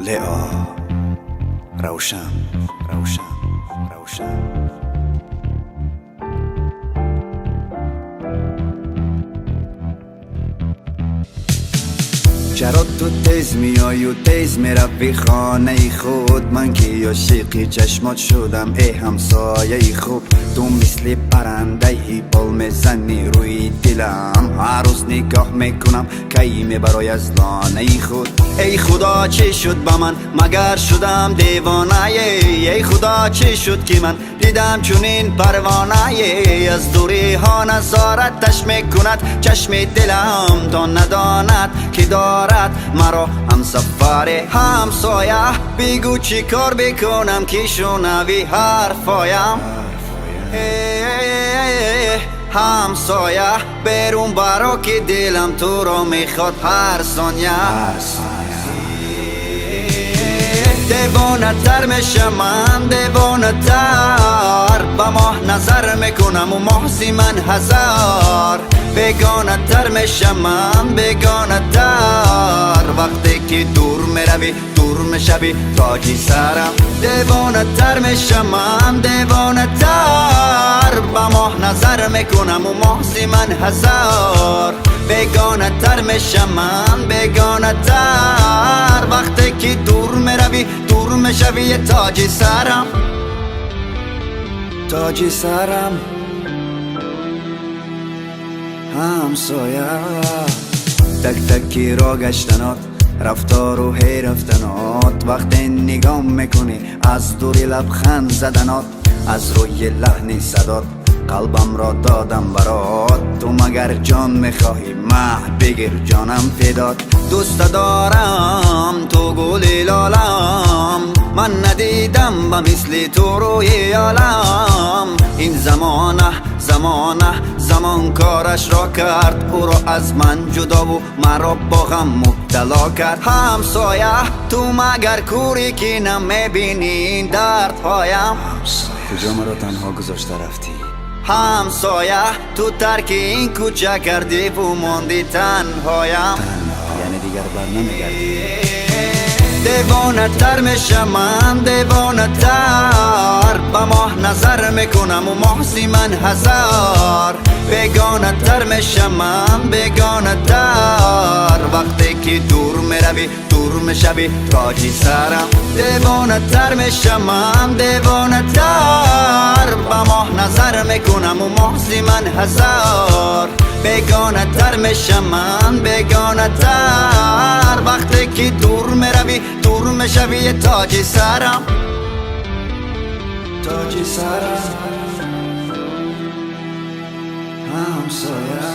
Лео Равшан, Равшан, Равшан. Чаро ту тез меоӣ, тез меравӣ хонаи худ? Ман ки ошиқи чашмот шудам, эй ҳамсояи хуб. Ту мисли парандаи бол мезанӣ рӯи дилам. Ҳар рӯз нигоҳ мекунам, кай мебарои аз лонаи худ. Эй Худо, чӣ шуд ба ман? Магар шудам девонае? Эй Худо, чӣ шуд, ки ман дидам чунин парвонае? Аз дуриҳо назораташ мекунад чашми дилам, то надонад, ки дорад маро ҳамсафаре. Ҳамсоя, бигӯ, чӣ кор бикунам, ки шунави ҳарфоям? Ҳамсоя, берун баро, ки дилам туро мехоҳад ҳар сония. Девонатар мешам ман, девонатар. Ба моҳ назар мекунаму моҳ зи ман ҳазор. Бегонатар мешам ман, бегонатар. Вақте ки дур меравӣ, дур мешавӣ тоҷи сарам. Девонатар мешам ман, девонатар. Ба моҳ назар мекунаму моҳ зи ман ҳазор. Бегонатар мешам ман, бегонатар. Вақте ки дур меравӣ, дур мешавӣ тоҷи сарам, тоҷи сарам. Ҳамсоя, так таки ро гаштанот, рафтору ҳей рафтанот, вақте нигоҳ мекунӣ аз дури, лабханд заданот, аз рӯи лаҳни садот қалбамро додам барот. Ту магар ҷон мехоҳӣ? Маҳ бигир, ҷонам фидот. Дӯста дорам, ту гули лолам. Ман надидам ба мисли ту рӯи олам. Ин замона, замона, замон корашро кард, ӯро аз ман ҷудову маро бо ғам мубтало кард. Ҳамсоя, ту магар кӯрӣ, ки намебинӣ ин дардҳоям? Куҷо маро танҳо гузошта рафтӣ? Ҳамсоя, ту тарки ин кӯча кардиву монди танҳоям. Яъне дигар бар намегардӣ? Девонатар мешам ман, девонатар. Ба моҳ назар мекунаму моҳ зи ман ҳазор. Бегонатар мешам ман, бегонатар. Вақте ки дур меравӣ, дур мешавӣ тоҷи сарам. Девонатар мешам ман, девонатар. Ба моҳ назар мекунаму моҳ зи ман ҳазор. Бегонатар мешам ман, бегонатар. Вақте ки дур меравӣ, дур мешавӣ тоҷи сарам, тоҷи сарам. Ҳамсоя.